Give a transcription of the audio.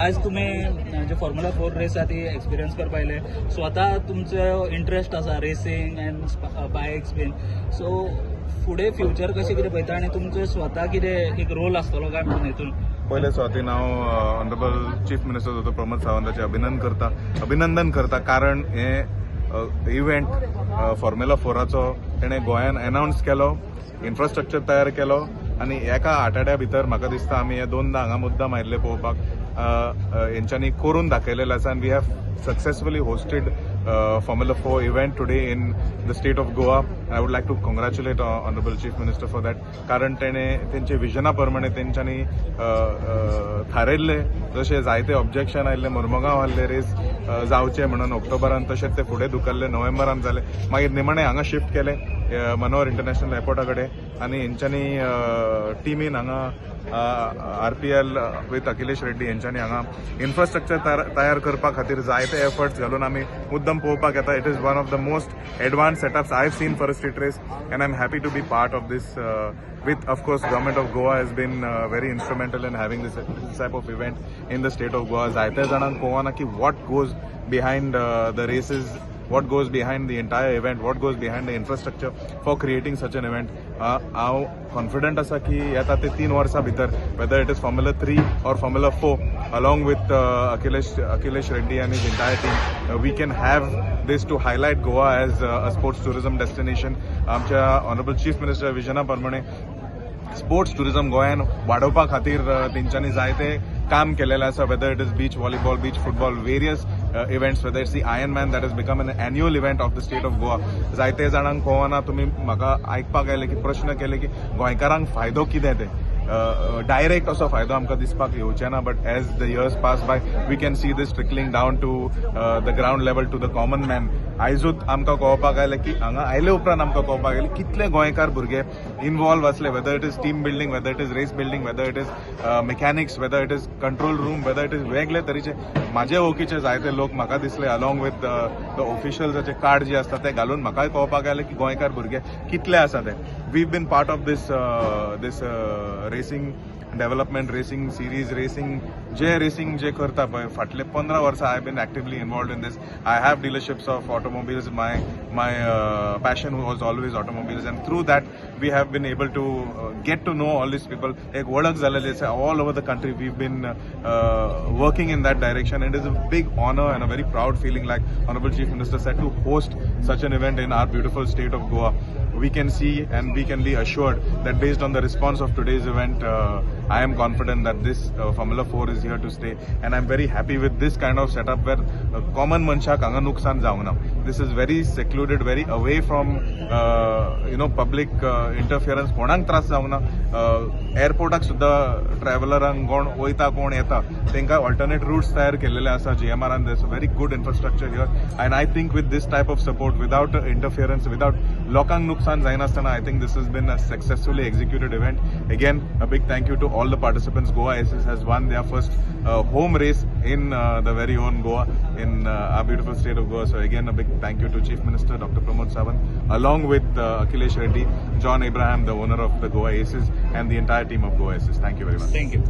आज तुम्ही जे formula four race आहा ती एक्सपिरियन्स करपा आयले. स्वता तुमचो इंट्रस्ट आसा रेसिंग अँड बायक्स बीन, सो फुडें फ्युचर कशें कितें पळयता आनी तुमचो स्वता कितें एक रोल आसतलो काय म्हणून हितून? पयले सुवातीन हांव ऑनरेबल चीफ मिनिस्टर दोतोर प्रमोद सावंताचें अभिनंदन करता, कारण हे इव्हेंट फॉर्म्युला फोराचो तेणें गोंयान एनावन्स केलो, इन्फ्रास्ट्रक्चर तयार केलो आनी एका आठवड्या भितर म्हाका दिसता आमी हे दोनदा हांगा मुद्दाम आयिल्ले पळोवपाक. अ, अ, हेंच्यांनी करून दाखयलेलें आसा आनी we have successfully hosted Formula 4 event today in the state of Goa. I would like to congratulate Honorable Chief Minister for that, कारण तेणे तेंचे विजना प्रमाणे तेंच्यांनी थारायल्ले. जशे जायते ऑब्जेक्शन आयिल्ले, मुर्मगांव आहले रेस जावचे म्हणून ऑक्टोबरान, तशेंच ते फुडें धुकल्ले, नोव्हेंबरान जाले, मागीर निमाणे हांगा शिफ्ट केले मनोहर इंटरनॅशनल एअरपोर्टा कडेन आनी हेंच्यांनी टिमीन हांगा आरपीएल विथ अखिलेश रेड्डी हेंच्यांनी हांगा इन्फ्रास्ट्रक्चर तयार करपा खातीर जायते एफर्ट्स घालून आमी मुद्दम पळोवपाक येता. It is one of the most advanced setups I have seen for a street race and I am happy to be part of this with, of course, Government of Goa has been very instrumental in having this type of event in the state of Goa. जायते जाणांक कळना की what goes behind the races, what goes behind the entire event, what goes behind the infrastructure for creating such an event. हांव confident आसा की येता ते 3 वर्सां भितर, whether it is Formula 3 or Formula 4, along with Akhilesh Reddy and his entire team, we can have this to highlight Goa as a sports tourism destination. आमच्या honourable chief minister विजना प्रमाणे sports tourism गोंयान वाडोवपा खातीर तेंच्यांनी जायते काम केलेलें आसा, whether it is beach volleyball, beach football, various events, whether it's the Ironman that is become an annual event of the state of Goa. जायते जाणांक कळना, तुमी म्हाका आयकपाक आयले की प्रश्न केले की गोंयकारांक फायदो कितें. ते डायरेक्ट असो फायदो आमकां दिसपाक येवचे ना, but as the years pass by, we can see this trickling down to the ground level, to the common man. आयजूच आमकां कळपाक आयलें की हांगा आयले उपरांत आमकां कळपाक आयलें कितले गोंयकार भुरगे इनवॉल्व आसले, whether it is team building, whether it is race building, whether it is mechanics, whether it is control room, whether it is वेगळे तरेचे. म्हाजे वळखीचे जायते लोक म्हाका दिसले, अलॉंग विथ the ऑफिशियल्साचे कार्ड जे आसता ते घालून म्हाकाय कळपाक आयलें की गोंयकार भुरगे कितले आसा ते. We been part of this racing development, racing series, racing J racing जे करता पळय, फाटले 15 वर्सां I been actively involved in this. I have dealerships of automobiles. My passion was always automobiles and through that we have been able to get to know all these people. एक वळख जालेली आसा. All over the country we been working in that direction. It is a big honour and a very proud feeling, like Honorable Chief Minister said, to host such an event in our beautiful state of Goa. We can see and we can be assured that based on the response of today's event, I am confident that this Formula 4 is here to stay and I'm very happy with this kind of setup where common मनशाक हांगा नुकसान जावंक ना. This is very secluded, very away from public interference. कोणाक त्रास जावंक ना. एअरपोर्टाक सुद्दां ट्रॅव्हलरांक कोण वयता, कोण येता, तांकां ऑल्टरनेट रूट्स तयार केलेले आसा जीएमआरान. There's very good infrastructure here and I think with this type of support, without interference, without लोकांक नुकसान जायनासतना, I think this has been a successfully executed event. Again, a big thank you to all the participants. Goa Aces has won their first home race in the very own Goa, in our beautiful state of Goa. So again, a big thank you to Chief Minister Dr. Pramod Sawant, along with Akhilesh Reddy, John Abraham, the owner of the Goa Aces, and the entire team of Goa Aces. Thank you very much. Thank you.